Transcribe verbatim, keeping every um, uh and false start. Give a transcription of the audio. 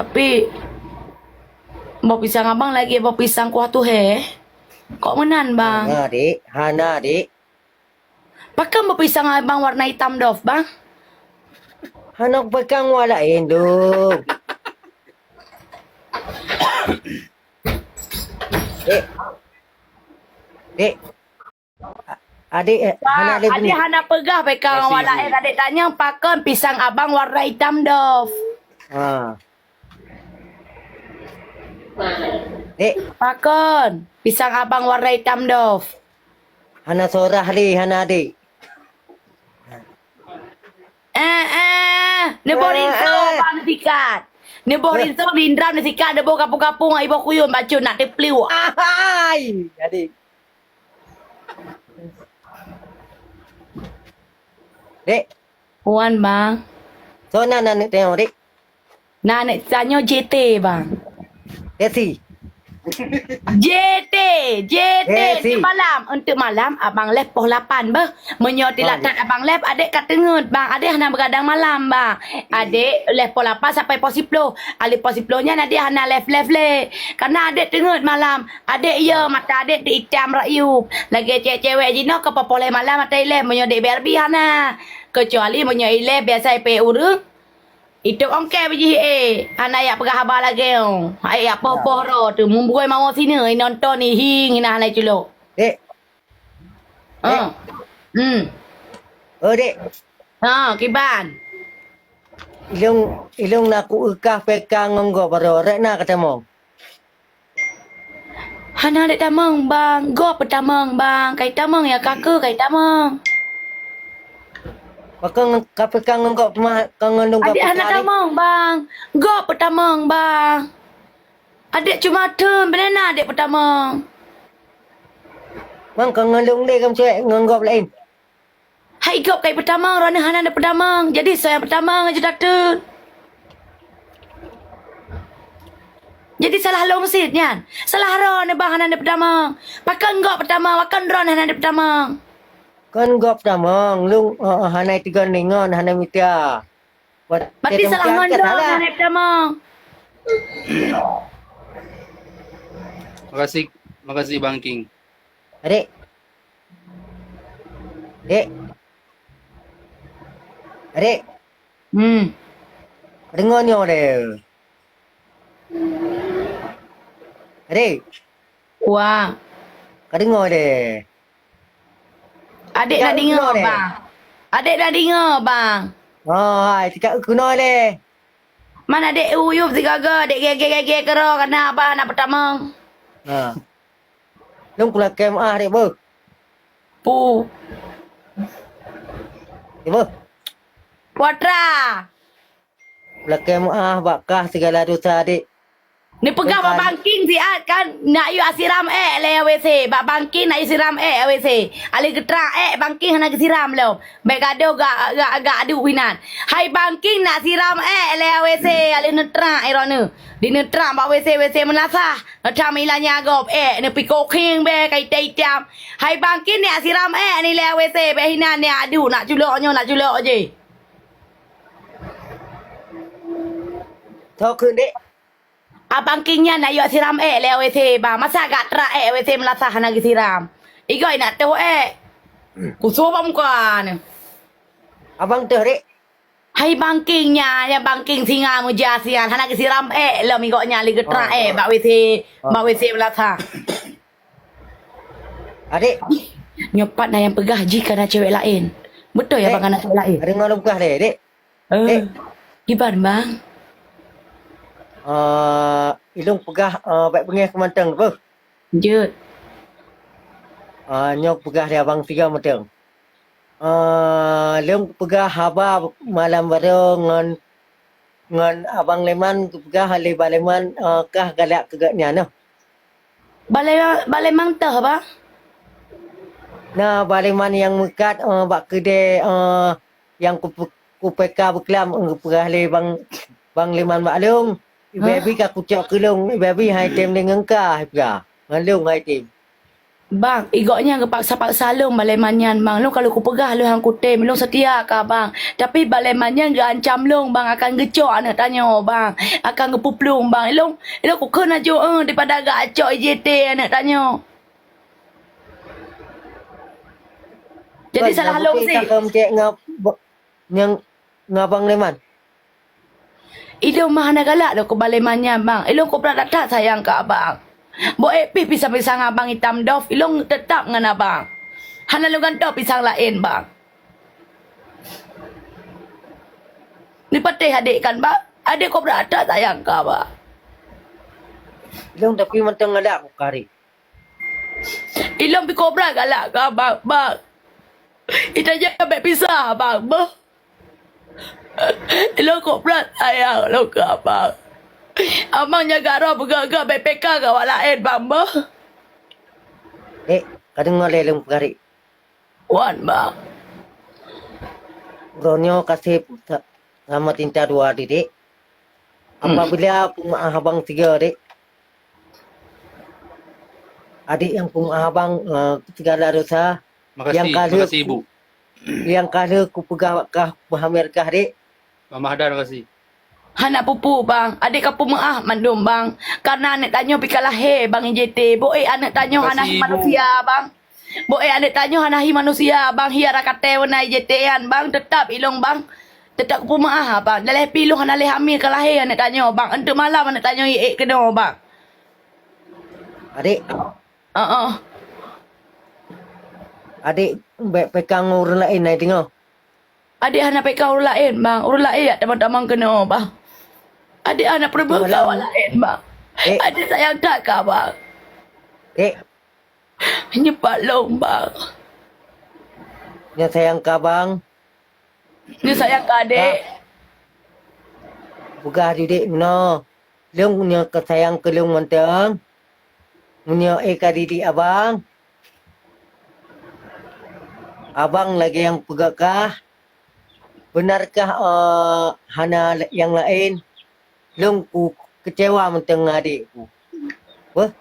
Pi, boh pisang abang lagèe boh pisang kuah tuhé. Kok meunan, Bang? Hana, Dek. Hana, Dek. Pakon boh pisang abang warna itam dof, Bang? Hana peukang wa laén, Dong. Dek. Dek. A-, adek, eh, hana Bang, adek adek guna. Hana peugah peukang wa laén, adek tanyong pakon pisang abang warna itam dof. Ha. Dek. Pakon pisang abang warna itam dof. Hana sorah lé, hana, Dek. Eh, eh, neuboh rinso, eh, Bang, sikat. Neuboh rinso, Lindra neusikat, neuboh kapung-kapung, ai boh kuyun bacut nak teupliuk. Ahai, Dek. Dek. Wan, Bang. Soe nan aneuk tanyoe, Dek? Nan aneuk tanyoe J T, Bang. Desi. J T, J T, Desi. Untuk malam, untuk malam abang live poh lapan beuh. Meunyoe tilat that abang live, adek ka teungeut, Bang. Adek hana beugadang malam, Bang. Adek live poh lapan sampai poh siploh. Alèh poh siploh nyan adek hana live-live lé. Karena adek teungeut malam. Adek, ya, mata adek teuitam rakyup. Lagèe cewek-cewek jinoe ka poh-poh lhèe malam ata ilèe, meunyoe dek Barbie hana. Keucuali meunyoe ilèe biasa ipèe ureueng, itôp ongkée bak jih, eh, hana jak peugah haba lagèe nyoe. Hai jak poh-poh droe teuh, mumbôi mawö sineuk, inonton, ihieng, ina hana culok. Dek. Ah. Dek. Hmm. Oh, Dek. Ha, kiban. Ilông, ilông na kueukah peka ngon gob baroe, rek na katamong. Hana dek tamong, Bang. Gob peutamong, Bang. Kai tamong ya, ka keu kai tamong. Pakon ka peka ngon gob teuma ka ngon lông ka peka. Adik hana tamong, Bang. Gob peutamong, Bang. Adik cuma thon beunena adik peutamong. Mang ka ngon lông lé kam cewek ngon gob laén. Hai gob kai peutamong, droeneuh hana neupeutamong. Jadi soe nyang peutamong aju tateun. Jadi salah lông sit nyan. Salah droeneuh bah hana neupeutamong. Pakon gob peutamong, pakon droeneuh hana neupeutamong. Kon gob peutamong, lông, eh, hana teugon lé ngon, hana mita. Berarti salah ngon droeneuh hana neupeutamong. Makasih, makasih Bang King. Adik. Dek. Adik. Hmm. Deungoe nyoe deh. Adik. Wah. Ka deungoe deh. Adik na deungoe, Bang. Adik na deungoe, Bang. Oh, hai, tika keunoe deh. Man adik uyup sigaga, adik gege-gege keudroe, kana abah na peutamong. Ha. Lông kulakée meu'ah, Dek, beuh. Pu. Dek, beuh. Putra. Kulakée meu'ah bak kah sigala dosa, Dek. Neupeugah bak Bang King siat kan, nak yue siram ék lé W C. Bak Bang King nak yue siram ék W C. Alèh geutrang ék Bang King hana geusiram lom. Bèk gadoh gak, gak, gak adu inan. Hai Bang King nak siram ék lé W C, alèh neutrak droeneuh. Di neutrak bak W C, W C meulasah. Neutrak meulanya gob ék, neupiko khieng bèk ka itam-itam. Hai Bang King nak siram ék ni lé W C, bèk hinan nak adu, nak culok nyoe, nak culok jih. Tho keuh, Dek. Abang King nyan ayok siram ék lé W C, Bang. Masa gak trak ék W C meulasah hana geusiram. Igoi nak toh ék. Kusôh bak muka ni. Abang toh, Dek. Hai Bang King nyan, ya Bang King singa meujas nyan. Hana geusiram ék lom igok nyan lé geutrak ék bak W C, bak W C meulasah. Adik. Nyoe pat na nyang peugah jih kana cewek laén. Beutôi ya, Bang, kana cewek laén? Adik ngon peugah deh, Dek. Eh, Dek. Kiban, Bang? Eh, ilung peugah, eh, bèk beungéh keu mantong, beuh. Jeuet. Eh, nyoe peugah di abang tiga mantong. Eh, lôn peugah haba malam baroe ngon, ngon abang Leman geupeugah lé Bang Leman, eh, kah galak keu gobnyan nyoe. Bang Leman, Bang Leman toh, Bang? Na Bang Leman nyang meukat, eh, bak keudè, eh, nyang kupe-, kupeka beuklam, eh, geupeugah lé Bang, Bang Leman bak lôn. Ibe-bi ka kucok keu lôn, ibe-bi hai tem deungon ka, hai peugah. Ngon lôn hai tem. Bang, i gobnyan geupaksa-paksa lôn bak Leman nyan, bang. Lôn ka lheueh kupeugah lôn han kutem, lôn seutia keu abang. Tapi bak Leman nyan geuancam lôn, bang, akan geucok aneuk tanyoe, bang. Akan geupuplueng, bang. Ilôn, ilôn kukheun laju, eh, daripada geucok I J T aneuk tanyoe. Jadi salah lôn sih. Ka keumeung cek ngon, ngon abang Leman? Ilôn mah hana galak lôn keu bak Leman nyan, bang. Ilôn kobra that-that sayang keu abang. Bôh ék pih pisang-pisang abang itam dof, ilôn teutap ngon abang. Hana lôn gantoe pisang laén, bang. Neupatéh adék kan, bang? Adék kobra that sayang keu abang. Ilôn tapi mantong galak keu kari. Ilôn pih kobra galak keu abang, bang. Itajak bèk pisah abang, bang. Ilôn kobra sayang lôn keu abang. Abang jaga droe peugah-peugah bèk peka keu awak laén, bang, bang. Dek, ka deungoe lé lôn peugah, Dek. Wan, bang. Uroe nyoe ka sép sa-, sama cinta dua, Dek. Hmm. Apabila peumeu'ah abang sigoe, Dek. Adék nyang peumeu'ah abang, eh, sigala dosa. Makasih, nyang ka lheueh makasih, ku-, Ibu. Nyang ka lheueh kupeugah kah, peuhamé kah, Dek. Mama Hadan, makasih. Hana peue-peue, bang. Adék ka peumeu'ah mandum, bang. Karena aneuk tanyoe pih ka lahé, bang, I J T. Bôh ék aneuk tanyoe hana hi manusia, bang. Bôh ék aneuk tanyoe hana hi manusia, bang. Hi ara katée wana I J T nyan, bang. Teutap ilôn, bang. Teutap kupeumeu'ah, bang. Daleh pih ilôn hana lé hamé ka lahé aneuk tanyoe, bang. Enteuk malam aneuk tanyoe ék keunoe, bang. Adék. Heeh. Adék bèk peka ngon ureueng laén, na deungoe. Adék hana peka ureueng laén, bang. Ureueng laén jak tamong-tamong keunoe, bang. Adék hana peureubeuet keu awak laén, bang. Dek. Adék sayang that keu abang. Dek. Nyeupah lôn, bang. Nyoe sayang keu abang. Nyoe sayang keu adék. Peugah didik meunoe. Lôn nyoe ka sayang keu lôn mantong. Meunyoe ék ka didik abang, abang lagée nyang peugah kah, beunarkah, eh, hana nyang laén? Lôn ku keucewa mantong ngon adék ku. Beuh,